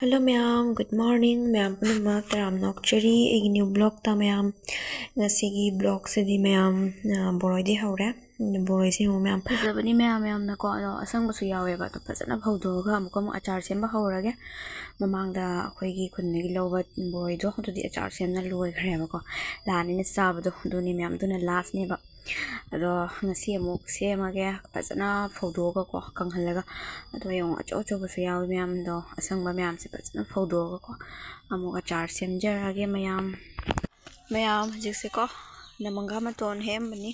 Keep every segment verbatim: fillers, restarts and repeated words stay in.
Hello ꯃꯌꯥꯝ, good morning ꯃꯌꯥꯝ ꯄꯨꯝꯅꯃꯛ, ꯇꯔꯥꯝꯅ ꯑꯣꯛꯆꯔꯤ ꯑꯩꯒꯤ new vlogꯇ ꯃꯌꯥꯝ꯫ ꯉꯁꯤꯒꯤ vlogꯁꯤꯗꯤ ꯃꯌꯥꯝ, ꯑ, ꯕꯣꯔꯣꯏꯗꯤ ꯍꯧꯔꯦ꯫ ꯕꯣꯔꯣꯏꯁꯦ ꯌꯦꯡꯉꯨ ꯃꯌꯥꯝ, ꯐꯖꯕꯅꯤ ꯃꯌꯥꯝ ꯌꯥꯝꯅꯀꯣ꯫ ꯑꯗꯣ ꯑꯁꯪꯕꯁꯨ ꯌꯥꯎꯋꯦꯕ꯫ ꯑꯗꯣ ꯐꯖꯅ ꯐꯧꯗꯣꯛꯑꯒ ꯑꯃꯨꯛꯀ ꯑꯃꯨꯛ ꯑꯆꯥꯔ ꯁꯦꯝꯕ ꯍꯧꯔꯒꯦ꯫ ꯃꯃꯥꯡꯗ ꯑꯩꯈꯣꯏꯒꯤ ꯈꯨꯟꯗꯒꯤ ꯂꯧꯕ ꯕꯣꯔꯣꯏꯗꯣ ꯑꯗꯨꯗꯤ ꯑꯆꯥꯔ ꯁꯦꯝꯅ ꯂꯣꯏꯈ꯭ꯔꯦꯕꯀꯣ꯫ ꯂꯥꯟꯅꯤꯅ ꯆꯥꯕꯗꯣ ꯑꯗꯨꯅꯤ ꯃꯌꯥꯝ, ꯑꯗꯨꯅ lastꯅꯦꯕ꯫ ꯑꯗꯣ ꯉꯁꯤ ꯑꯃꯨꯛ ꯁꯦꯝꯃꯒꯦ ꯐꯖꯅ ꯐꯧꯗꯣꯛꯑꯒꯀꯣ, ꯀꯪꯍꯜꯂꯒ꯫ ꯑꯗꯣ ꯌꯦꯡꯉꯣ, ꯑꯆꯧ ꯑꯆꯧꯕꯁꯨ ꯌꯥꯎꯋꯤ ꯃꯌꯥꯝꯗꯣ꯫ ꯑꯁꯪꯕ ꯃꯌꯥꯝꯁꯦ ꯐꯖꯅ ꯐꯧꯗꯣꯛꯑꯒꯀꯣ, ꯑꯃꯨꯛ ꯑꯆꯥꯔ ꯁꯦꯝꯖꯔꯒꯦ ꯃꯌꯥꯝ꯫ ꯃꯌꯥꯝ ꯍꯧꯖꯤꯛꯁꯦꯀꯣ, ꯅꯃꯪꯒꯥ ꯃꯇꯣꯟ ꯍꯦꯛꯑꯝꯕꯅꯤ꯫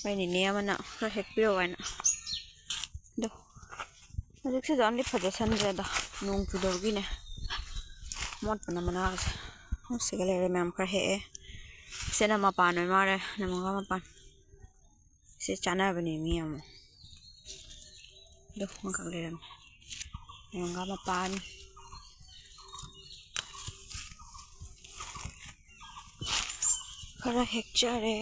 ꯑꯩꯈꯣꯏ ꯅꯦꯅꯦ ꯑꯃꯅ ꯈꯔ ꯍꯦꯛꯄꯤꯔꯛꯑꯣ ꯍꯥꯏꯅ꯫ ꯑꯗꯣ ꯍꯧꯖꯤꯛꯁꯤꯗ ꯑꯝꯗꯤ ꯐꯖꯁꯟꯗ꯭ꯔꯦꯗ, ꯅꯣꯡ ꯆꯨꯗꯕꯒꯤꯅꯦ꯫ ꯃꯣꯠꯄꯅ ꯃꯅꯥꯒꯁꯦ꯫ ꯁꯤꯒ ꯂꯩꯔꯦ ꯃꯌꯥꯝ, ꯈꯔ ꯍꯦꯛꯑꯦ꯫ ꯁꯤꯅ ꯃꯄꯥꯟ ꯑꯣꯏ ꯃꯥꯜꯂꯦ, ꯅꯃꯪꯒꯥ ꯃꯄꯥꯟ꯫ ꯁꯤ ꯆꯥꯅꯕꯅꯦ ꯃꯤ ꯑꯃꯨꯛ꯫ ꯑꯗꯣ ꯑꯃꯈꯛ ꯂꯩꯔꯝꯃꯦ, ꯅꯃꯪꯒꯥ ꯃꯄꯥꯟ꯫ ꯈꯔ ꯍꯦꯛꯆꯔꯦ꯫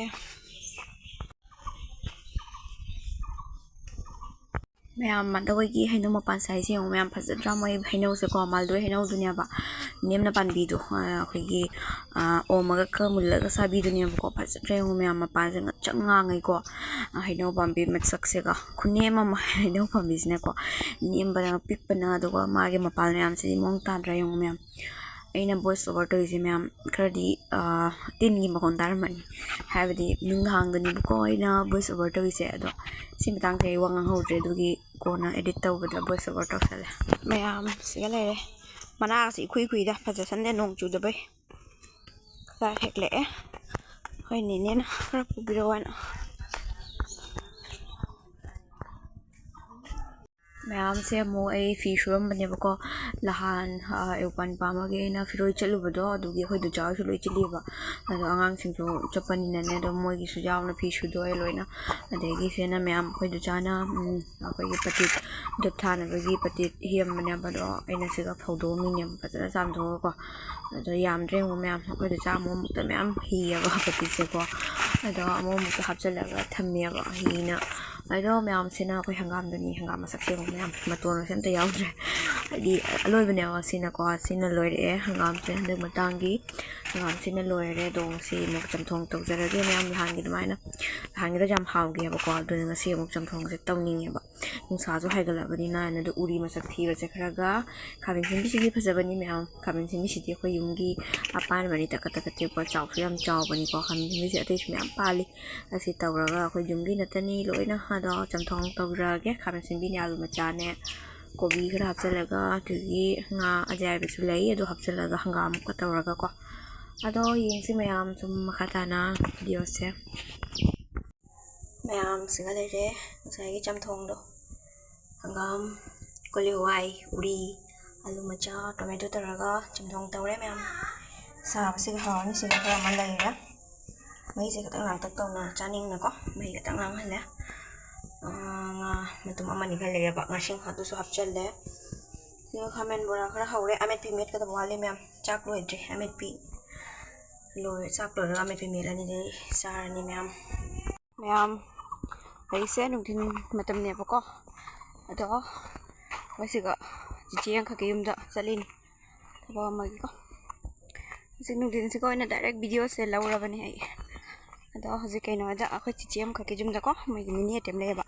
ꯃꯌꯥꯝ, ꯑꯗ ꯑꯩꯈꯣꯏꯒꯤ ꯍꯩꯅꯧ ꯃꯄꯥꯟ ꯁꯥꯏꯁꯦ ꯌꯦꯡꯉꯨ ꯃꯌꯥꯝ, ꯐꯖꯗ꯭ꯔꯥ? ꯃꯣꯏ ꯍꯩꯅꯧꯁꯦꯀꯣ, ꯃꯥꯜꯗꯣꯏ ꯍꯩꯅꯧꯗꯨꯅꯦꯕ꯫ ꯅꯦꯝꯅ ꯄꯥꯟꯕꯤꯗꯣ, ꯑ, ꯑꯩꯈꯣꯏꯒꯤ, ꯑ, ꯑꯣꯝꯃꯒ ꯈꯔ ꯃꯨꯜꯂꯒ ꯁꯥꯕꯤꯗꯨꯅꯦꯕꯀꯣ꯫ ꯐꯖꯗ꯭ꯔꯥ ꯌꯦꯡꯉꯨ ꯃꯌꯥꯝ, ꯃꯄꯥꯟꯁꯦ ꯉꯥꯛꯁꯪ ꯉꯥꯡꯉꯩꯀꯣ꯫ ꯑ, ꯍꯩꯅꯧ ꯄꯥꯝꯕꯤ ꯃꯁꯛꯁꯦꯒ ꯈꯨꯅꯦꯝ ꯑꯃ, ꯍꯩꯅꯧ ꯄꯥꯝꯕꯤꯁꯤꯅꯀꯣ, ꯅꯦꯝꯕꯅ ꯄꯤꯛꯄꯅ, ꯑꯗꯨꯒ ꯃꯥꯒꯤ ꯃꯄꯥꯟ ꯃꯌꯥꯝꯁꯤꯗꯤ ꯃꯑꯣꯡ ꯇꯥꯗ꯭ꯔꯥ ꯌꯦꯡꯉꯨ ꯃꯌꯥꯝ꯫ ꯑꯩꯅ voice over ꯇꯧꯔꯤꯁꯦ ꯃꯌꯥꯝ, ꯈꯔꯗꯤ, ꯑ, ꯇꯤꯟꯒꯤ ꯃꯈꯣꯟ ꯇꯥꯔꯝꯃꯅꯤ, ꯍꯥꯏꯕꯗꯤ ꯅꯨꯡꯗꯥꯡꯗꯅꯦꯕꯀꯣ ꯑꯩꯅ voice over ꯇꯧꯔꯤꯁꯦ꯫ ꯑꯗꯣ ꯁꯤ ꯃꯇꯥꯡꯁꯦ ꯑꯩ ꯋꯥ ꯉꯥꯡꯍꯧꯗ꯭ꯔꯦ, ꯑꯗꯨꯒꯤ ꯀꯣꯟꯅ edit ꯇꯧꯕꯗ voice over ꯇꯧꯁꯜꯂꯦ꯫ ꯃꯌꯥꯝ ꯁꯤꯒ ꯂꯩꯔꯦ, ꯃꯅꯥꯒꯁꯤ ꯏꯈꯨꯏ ꯈꯨꯏꯗ, ꯐꯖꯁꯟꯗꯦ ꯅꯣꯡ ꯆꯨꯗꯕꯩ꯫ ꯈꯔ ꯍꯦꯛꯂꯛꯑꯦ, ꯑꯩꯈꯣꯏ ꯅꯦꯅꯦꯅ ꯈꯔ ꯄꯨꯕꯤꯔꯛꯑꯣ ꯍꯥꯏꯅ꯫ ꯃꯌꯥꯝꯁꯦ ꯑꯃꯨꯛ ꯑꯩ ꯐꯤ ꯁꯨꯔꯝꯕꯅꯦꯕꯀꯣ꯫ ꯅꯍꯥꯟ, ꯑ, ꯑꯌꯨꯛ ꯄꯥꯟ ꯄꯥꯝꯃꯒꯤ ꯑꯩꯅ ꯐꯤꯔꯣꯏ ꯆꯠꯂꯨꯕꯗꯣ, ꯑꯗꯨꯒꯤ ꯑꯩꯈꯣꯏ ꯗꯨꯆꯥ ꯍꯣꯏꯁꯨ ꯂꯣꯏ ꯆꯠꯂꯤꯕ꯫ ꯑꯗꯣ ꯑꯉꯥꯡꯁꯤꯡꯁꯨ ꯆꯠꯄꯅꯤꯅꯅꯦ, ꯑꯗꯣ ꯃꯣꯏꯒꯤꯁꯨ ꯌꯥꯎꯅ ꯐꯤ ꯁꯨꯗꯣꯛꯑꯦ ꯂꯣꯏꯅ꯫ ꯑꯗꯒꯤ ꯁꯤꯅ ꯃꯌꯥꯝ ꯑꯩꯈꯣꯏ ꯗꯨꯆꯥꯅ, ꯎꯝ, ꯑꯩꯈꯣꯏꯒꯤ ꯄꯇꯤꯠ ꯙꯨꯞ ꯊꯥꯅꯕꯒꯤ ꯄꯇꯤꯠ ꯍꯤꯔꯝꯕꯅꯦꯕ, ꯑꯗꯣ ꯑꯩꯅ ꯁꯤꯒ ꯐꯧꯗꯣꯛꯑꯝꯃꯤꯅꯦꯕ ꯐꯖꯅ ꯆꯥꯝꯊꯣꯛꯑꯒꯀꯣ꯫ ꯑꯗꯣ ꯌꯥꯝꯗ꯭ꯔꯦ ꯌꯦꯡꯉꯣ ꯃꯌꯥꯝ, ꯑꯩꯈꯣꯏ ꯗꯨꯆꯥ ꯑꯃꯨꯛ ꯑꯃꯨꯛꯇ ꯃꯌꯥꯝ ꯍꯤꯌꯦꯕ ꯄꯇꯤꯠꯁꯦꯀꯣ꯫ ꯑꯗꯣ ꯑꯃꯨꯛ ꯑꯃꯨꯛꯇ ꯍꯥꯞꯆꯤꯜꯂꯒ ꯊꯝꯃꯦꯕ ꯍꯤꯅ꯫ ꯑꯗꯣ ꯃꯌꯥꯝꯁꯤꯅ ꯑꯩꯈꯣꯏ ꯍꯪꯒꯥꯝꯗꯨꯅꯤ, ꯍꯪꯒꯥꯝ ꯃꯁꯛꯁꯦ ꯌꯦꯡꯉꯣ ꯃꯌꯥꯝ, ꯃꯇꯣꯟꯒꯁꯦ ꯑꯝꯇ ꯌꯥꯎꯗ꯭ꯔꯦ꯫ ꯍꯥꯏꯗꯤ ꯑꯂꯣꯏꯕꯅꯦꯕ ꯁꯤꯅꯀꯣ꯫ ꯁꯤꯅ ꯂꯣꯏꯔꯛꯑꯦ ꯍꯪꯒꯥꯝꯁꯦ ꯍꯟꯗꯛ ꯃꯇꯥꯡꯒꯤ꯫ ꯍꯪꯒꯥꯝꯁꯤꯅ ꯂꯣꯏꯔꯦ꯫ ꯑꯗꯣ ꯉꯁꯤ ꯑꯃꯨꯛ ꯆꯝꯊꯣꯡ ꯇꯧꯖꯔꯒꯦ ꯃꯌꯥꯝ꯫ ꯅꯍꯥꯟꯒꯤ ꯑꯗꯨꯃꯥꯏꯅ, ꯅꯍꯥꯟꯒꯤꯗꯣ ꯌꯥꯝ ꯍꯥꯎꯈꯤꯑꯕꯀꯣ꯫ ꯑꯗꯨꯅ ꯉꯁꯤ ꯑꯃꯨꯛ ꯆꯝꯊꯣꯡꯁꯦ ꯇꯧꯅꯤꯡꯉꯦꯕ꯫ ꯅꯨꯡꯁꯥꯁꯨ ꯍꯥꯏꯒꯠꯂꯛꯑꯕꯅꯤꯅ꯫ ꯑꯗꯨ ꯎꯔꯤ ꯃꯁꯛ ꯊꯤꯕꯁꯦ ꯈꯔꯒ꯫ ꯈꯥꯃꯦꯟ ꯁꯤꯟꯕꯤꯁꯤꯗꯤ ꯐꯖꯕꯅꯤ ꯃꯌꯥꯝ꯫ ꯈꯥꯃꯦꯟ ꯁꯤꯟꯕꯤꯁꯤꯗꯤ ꯑꯩꯈꯣꯏ ꯌꯨꯝꯒꯤ ꯑꯄꯥꯟꯕꯅꯤ, ꯇꯀꯠ ꯇꯀꯠ ꯇꯦꯛꯄ, ꯆꯥꯎꯁꯨ ꯌꯥꯝ ꯆꯥꯎꯕꯅꯤꯀꯣ꯫ ꯈꯥꯃꯦꯟ ꯁꯤꯟꯕꯤꯁꯦ ꯑꯇꯩꯁꯨ ꯃꯌꯥꯝ ꯄꯥꯜꯂꯤ꯫ ꯑꯁꯤ ꯇꯧꯔꯒ ꯑꯩꯈꯣꯏ ꯌꯨꯝꯒꯤ ꯅꯠꯇꯅꯤ ꯂꯣꯏꯅ꯫ ꯑꯗꯣ ꯆꯝꯊꯣꯡ ꯇꯧꯖꯔꯒꯦ꯫ ꯈꯥꯃꯦꯟ ꯁꯤꯟꯕꯤꯅꯦ, ꯑꯂꯨ ꯃꯆꯥꯅꯦ, ꯀꯣꯕꯤ ꯈꯔ ꯍꯥꯞꯆꯤꯜꯂꯒ, ꯑꯗꯒꯤ ꯉꯥ ꯑꯌꯥꯏꯕꯁꯨ ꯂꯩ, ꯑꯗꯨ ꯍꯥꯞꯆꯤꯜꯂꯒ ꯍꯪꯒꯥꯝ ꯑꯃꯨꯛꯀ ꯇꯧꯔꯒꯀꯣ꯫ ꯑꯗꯣ ꯌꯦꯡꯁꯤ ꯃꯌꯥꯝ ꯁꯨꯝ ꯃꯈꯥ ꯇꯥꯅ ꯚꯤꯗꯤꯑꯣꯁꯦ꯫ ꯃꯌꯥꯝ ꯁꯤꯒ ꯂꯩꯔꯦ ꯉꯁꯥꯏꯒꯤ ꯆꯝꯊꯣꯡꯗꯣ꯫ ꯍꯪꯒꯥꯝ, ꯀꯣꯂꯤ ꯍꯋꯥꯏ, ꯎꯔꯤ, ꯑꯂꯨ ꯃꯆꯥ, ꯇꯣꯃꯦꯇꯣ ꯇꯧꯔꯒ ꯆꯝꯊꯣꯡ ꯇꯧꯔꯦ ꯃꯌꯥꯝ꯫ ꯁꯥꯕꯁꯤꯒ ꯍꯥꯎꯔꯅꯤ꯫ ꯁꯤꯒ ꯈꯔ ꯑꯃ ꯂꯩꯔꯦ꯫ ꯃꯩꯁꯦ ꯈꯤꯇꯪ ꯂꯥꯡꯇꯛ ꯇꯧꯅ ꯆꯥꯅꯤꯡꯅꯀꯣ, ꯃꯩ ꯈꯤꯇꯪ ꯂꯥꯡꯍꯜꯂꯦ꯫ ꯑꯥ, ꯉꯥ ꯃꯇꯨꯝ ꯑꯃꯅꯤ ꯈꯔ ꯂꯩꯔꯕ, ꯉꯥꯔꯤꯡꯈꯥꯗꯨꯁꯨ ꯍꯥꯞꯆꯜꯂꯦ꯫ ꯑꯗꯨꯒ ꯈꯥꯃꯦꯟ ꯕꯣꯔꯥ ꯈꯔ ꯍꯧꯔꯦ꯫ ꯑꯃꯦꯠꯄꯤ ꯃꯦꯠꯀꯗꯕ ꯋꯥꯠꯂꯤ ꯃꯌꯥꯝ꯫ ꯆꯥꯛ ꯂꯣꯏꯗ꯭ꯔꯤ, ꯑꯃꯦꯠꯄꯤ ꯂꯣꯏꯔꯦ꯫ ꯆꯥꯛ ꯂꯣꯏꯔꯒ ꯑꯃꯦꯠꯄꯤ ꯃꯦꯠꯂꯅꯤ, ꯑꯗꯩ ꯆꯥꯔꯅꯤ ꯃꯌꯥꯝ꯫ ꯃꯌꯥꯝ, ꯍꯧꯖꯤꯛꯁꯦ ꯅꯨꯡꯊꯤꯜ ꯃꯇꯝꯅꯦꯕꯀꯣ꯫ ꯑꯗꯣ ꯑꯩꯈꯣꯏ ꯁꯤꯒ ꯆꯤꯆꯦ ꯑꯃꯈꯛꯀꯤ ꯌꯨꯝꯗ ꯆꯠꯂꯤꯅꯤ, ꯊꯕꯛ ꯑꯃꯒꯤꯀꯣ꯫ ꯍꯧꯖꯤꯛ ꯅꯨꯡꯊꯤꯜꯁꯤꯒ ꯑꯣꯏꯅ ꯗꯥꯏꯔꯦꯛ ꯚꯤꯗꯤꯑꯣꯁꯦ ꯂꯧꯔꯕꯅꯦ ꯑꯩ꯫ ꯑꯗꯣ ꯍꯧꯖꯤꯛ ꯀꯩꯅꯣꯗ ꯑꯩꯈꯣꯏ ꯆꯤꯆꯦ ꯑꯃꯈꯛꯀꯤ ꯌꯨꯝꯗꯀꯣ, ꯃꯣꯏꯒꯤ ꯃꯤꯅꯤ ꯑꯦ ꯇꯤ ꯑꯦꯝ ꯂꯩꯌꯦꯕ,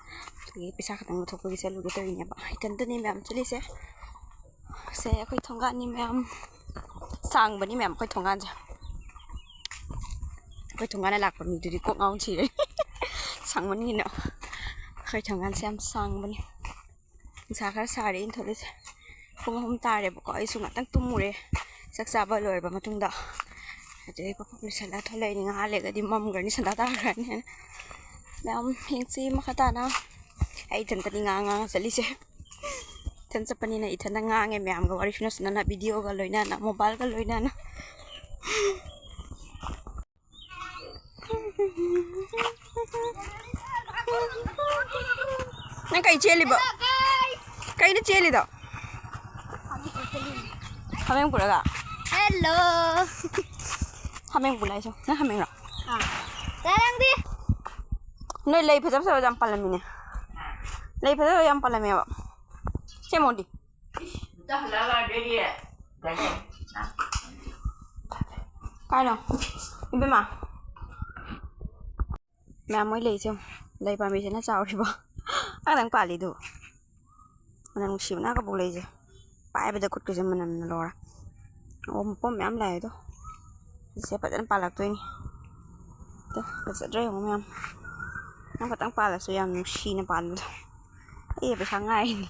ꯑꯗꯨꯒꯤ ꯄꯩꯁꯥ ꯈꯛꯇꯪ ꯂꯧꯊꯣꯛꯄꯒꯤ ꯆꯠꯂꯨꯒꯦ ꯇꯧꯔꯤꯅꯦꯕ꯫ ꯏꯊꯟꯇꯅꯦ ꯃꯌꯥꯝ ꯆꯠꯂꯤꯁꯦ꯫ ꯁꯦ ꯑꯩꯈꯣꯏ ꯊꯣꯡꯒꯥꯟꯅꯤ ꯃꯌꯥꯝ꯫ ꯁꯥꯡꯕꯅꯤ ꯃꯌꯥꯝ ꯑꯩꯈꯣꯏ ꯊꯣꯡꯒꯥꯟꯁꯦ꯫ ꯑꯩꯈꯣꯏ ꯊꯣꯡꯒꯥꯟꯗ ꯂꯥꯛꯄ ꯃꯤꯗꯨꯗꯤ ꯀꯣꯛ ꯉꯥꯎ ꯁꯤꯔꯦ꯫ ꯁꯥꯡꯃꯟꯒꯤꯅ꯫ ꯑꯩꯈꯣꯏ ꯊꯣꯡꯒꯥꯟꯁꯦ ꯌꯥꯝ ꯁꯥꯡꯕꯅꯤ꯫ ꯅꯨꯡꯁꯥ ꯈꯔ ꯁꯥꯔꯦ ꯑꯩꯅ ꯊꯣꯛꯂꯛꯏꯁꯦ꯫ ꯄꯨꯡ ꯑꯍꯨꯝ ꯇꯥꯔꯦꯕꯀꯣ꯫ ꯑꯩꯁꯨ ꯉꯥꯛꯇꯪ ꯇꯨꯝꯃꯨꯔꯦ ꯆꯥꯛ ꯆꯥꯕ ꯂꯣꯏꯔꯕ ꯃꯇꯨꯡꯗ꯫ ꯑꯗꯨꯗꯩ ꯄꯞ ꯄꯞ ꯂꯣꯏꯁꯜꯂꯒ ꯊꯣꯛꯂꯛꯏꯅꯤ꯫ ꯉꯥꯏꯍꯥꯛ ꯂꯩꯔꯒꯗꯤ ꯃꯝꯈ꯭ꯔꯅꯤ, ꯁꯟꯗꯥ ꯇꯥꯈ꯭ꯔꯅꯤ ꯍꯥꯏꯅ꯫ ꯃꯌꯥꯝ ꯌꯦꯡꯁꯤ ꯃꯈꯥ ꯇꯥꯅ꯫ ꯑꯩ ꯏꯊꯟꯇꯅꯤ ꯉꯥꯡ ꯉꯥꯡꯉ ꯆꯠꯂꯤꯁꯦ꯫ ꯏꯊꯟ ꯆꯠꯄꯅꯤꯅ ꯏꯊꯟꯗ ꯉꯥꯡꯉꯦ ꯃꯌꯥꯝꯒ ꯋꯥꯔꯤ ꯁꯥꯟꯅ ꯁꯥꯟꯅꯅ, ꯚꯤꯗꯤꯑꯣꯒ ꯂꯣꯏꯅꯅ, ꯃꯣꯕꯥꯏꯜꯒ ꯂꯣꯏꯅꯅ꯫ ꯅꯪ ꯀꯩ ꯆꯦꯜꯂꯤꯕ? ꯀꯩꯅꯣ ꯆꯦꯜꯂꯤꯗꯣ? ꯍꯥꯃꯦꯡ ꯄꯨꯔꯒ? Hello. ꯍꯥꯃꯦꯡ ꯄꯨ ꯂꯥꯛꯏꯁꯦ꯫ ꯅꯪ ꯍꯥꯃꯦꯡꯔꯣ? ꯑꯥ꯫ ꯀꯩ ꯅꯪꯗꯤ? ꯅꯣꯏ ꯂꯩ ꯐꯖ ꯐꯖꯕ ꯌꯥꯝ ꯄꯥꯜꯂꯝꯃꯤꯅꯦ꯫ ꯂꯩ ꯐꯖ ꯐꯖꯕ ꯌꯥꯝ ꯄꯥꯜꯂꯝꯃꯦꯕ꯫ ꯁꯦ ꯃꯣꯟꯗꯤ꯫ ꯀꯥꯏꯅꯣ? ꯏꯕꯦꯝꯃ, ꯃꯌꯥꯝ, ꯃꯣꯏ ꯂꯩꯁꯦ ꯌꯦꯡꯉꯨ꯫ ꯂꯩ ꯄꯥꯝꯕꯤꯁꯤꯅ ꯆꯥꯎꯔꯤꯕꯣ꯫ ꯑꯗꯪ ꯄꯥꯜꯂꯤꯗꯨ꯫ ꯃꯅꯝ ꯅꯨꯡꯁꯤꯕꯅ ꯀꯕꯣꯛ ꯂꯩꯁꯦ꯫ ꯄꯥꯏꯕꯗ ꯈꯨꯠꯀꯁꯦ ꯃꯅꯝꯅ ꯂꯣꯏꯔꯦ꯫ ꯑꯣ, ꯃꯄꯣꯝ ꯃꯌꯥꯝ ꯂꯥꯛꯑꯦ ꯑꯗꯣ꯫ ꯁꯤꯁꯦ ꯐꯖꯅ ꯄꯥꯜꯂꯛꯇꯣꯏꯅꯤ꯫ ꯑꯗꯣ ꯐꯖꯗ꯭ꯔꯥ ꯌꯦꯡꯉꯨ ꯃꯌꯥꯝ꯫ ꯅꯪ ꯈꯛꯇꯪ ꯄꯥꯜꯂꯁꯨ ꯌꯥꯝ ꯅꯨꯡꯁꯤꯅ ꯄꯥꯟꯕꯗꯣ꯫ ꯑꯩ ꯄꯩꯁꯥ ꯉꯥꯏꯔꯤꯅꯤ꯫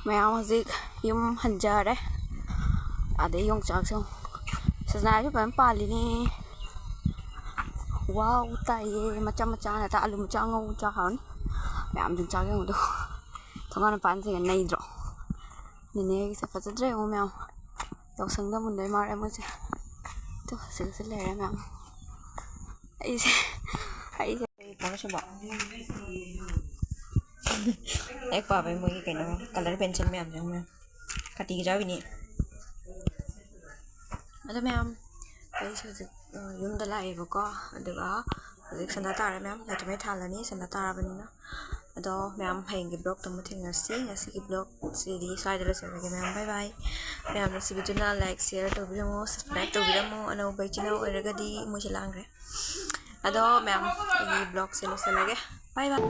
ꯃꯌꯥꯝ ꯍꯧꯖꯤꯛ ꯌꯨꯝ ꯍꯟꯖꯔꯦ꯫ ꯑꯗꯩ ꯌꯣꯡꯆꯥꯛꯁꯦ ꯌꯦꯡꯉꯨ꯫ ꯁꯖꯅꯥꯁꯨ ꯐꯖꯅ ꯄꯥꯜꯂꯤꯅꯤ꯫ ꯋꯥꯎ, ꯇꯥꯏꯌꯦ꯫ ꯃꯆꯥ ꯃꯆꯥ ꯅꯠꯇ ꯑꯂꯨ ꯃꯆꯥ ꯉꯧ ꯆꯥ ꯍꯥꯎꯔꯅꯤ꯫ ꯃꯌꯥꯝ ꯌꯣꯡꯆꯥꯛ ꯌꯦꯡꯉꯨꯗꯣ꯫ ꯊꯣꯡꯒꯥꯟ ꯃꯄꯥꯟꯁꯤꯒ ꯅꯩꯗ꯭ꯔꯣ? ꯅꯦꯅꯦꯒꯤꯁꯦ ꯐꯖꯗ꯭ꯔꯥ ꯌꯦꯡꯉꯨ ꯃꯌꯥꯝ꯫ ꯌꯥꯎꯁꯪꯗ ꯃꯨꯟꯗꯣꯏ ꯃꯥꯜꯂꯦ ꯃꯣꯏꯁꯦ꯫ ꯇꯨ, ꯁꯤꯗꯁꯨ ꯂꯩꯔꯦ ꯃꯌꯥꯝ꯫ ꯑꯩꯁꯦ, ꯑꯩꯁꯦ ꯀꯩ ꯄꯣꯠꯅꯣ ꯁꯤꯕꯣ? ꯂꯥꯏꯔꯤꯛ ꯄꯥꯕꯩ ꯃꯣꯏꯒꯤ ꯀꯩꯅꯣ, colour pencil ꯃꯌꯥꯝꯁꯦ ꯌꯦꯡꯉꯨ ꯃꯌꯥꯝ꯫ ꯀꯥꯇꯤꯒ ꯌꯥꯎꯔꯤꯅꯤ꯫ ꯑꯗꯣ ꯃꯌꯥꯝ, ꯑꯩꯁꯦ ꯍꯧꯖꯤꯛ, ꯑ, ꯌꯨꯝꯗ ꯂꯥꯛꯑꯦꯕꯀꯣ꯫ ꯑꯗꯨꯒ ꯍꯧꯖꯤꯛ ꯁꯟꯗꯥ ꯇꯥꯔꯦ ꯃꯌꯥꯝ, light ꯃꯩ ꯊꯥꯜꯂꯅꯤ ꯁꯟꯗꯥ ꯇꯥꯔꯕꯅꯤꯅ꯫ ꯑꯗꯣ ꯃꯌꯥꯝ, ꯍꯌꯦꯡꯒꯤ vlogꯇ ꯑꯃꯨꯛ ꯊꯦꯡꯅꯔꯁꯤ꯫ ꯉꯁꯤꯒꯤ vlog ꯁꯤꯗꯤ ꯁ꯭ꯋꯥꯏꯗ ꯂꯣꯏꯁꯤꯜꯂꯒꯦ ꯃꯌꯥꯝ꯫ Bye bye꯫ ꯃꯌꯥꯝꯅ ꯁꯤ videoꯅ like, share ꯇꯧꯕꯤꯔꯝꯃꯣ, subscribe ꯇꯧꯕꯤꯔꯝꯃꯣ꯫ ꯑꯅꯧꯕ ꯏꯆꯤꯟ ꯏꯅꯥꯎ ꯑꯣꯏꯔꯒꯗꯤ ꯃꯣꯏꯁꯦ ꯂꯥꯡꯈ꯭ꯔꯦ꯫ ꯑꯗꯣ ꯃꯌꯥꯝ, ꯑꯩꯒꯤ vlogꯁꯦ ꯂꯣꯏꯁꯤꯜꯂꯒꯦ꯫ Bye bye꯫